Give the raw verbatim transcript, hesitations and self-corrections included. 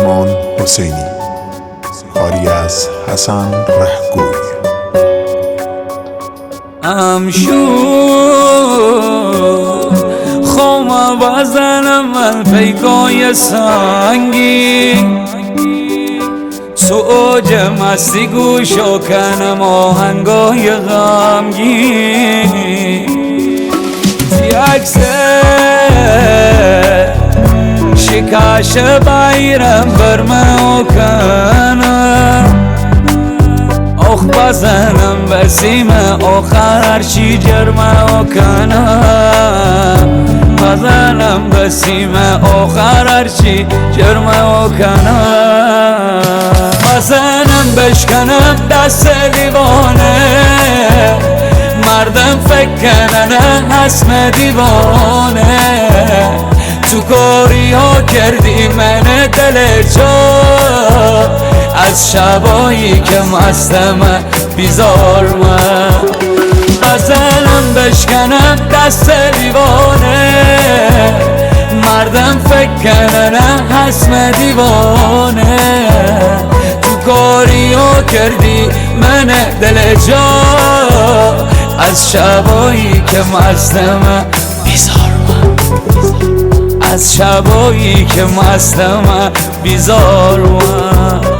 Mon Hosseini. Kari az Hasan Rahgui. Amshu khoma bazanem man peykoy sangi, su ojem asti gusho kanem ohangoy ghamgi. Tiakse shikashe bayram barme okana. Okh bazanem besime okharar shi jerme okana. Bazanem besime okharar shi jerme okana. Bazanem beshkanem dast divone. Mardem fek kenene hasme divone. Tu kori ho kerdi mene dele jo. Az shaboyi ke mastem bizorme. Bazanem beshkanem dast divone. Mardem fek kenene hasme divone. Tu kori ho kerdi mene dele jo. Az shaboyi ke mastem bizorme. Az shaboyi ke mastem bizorme.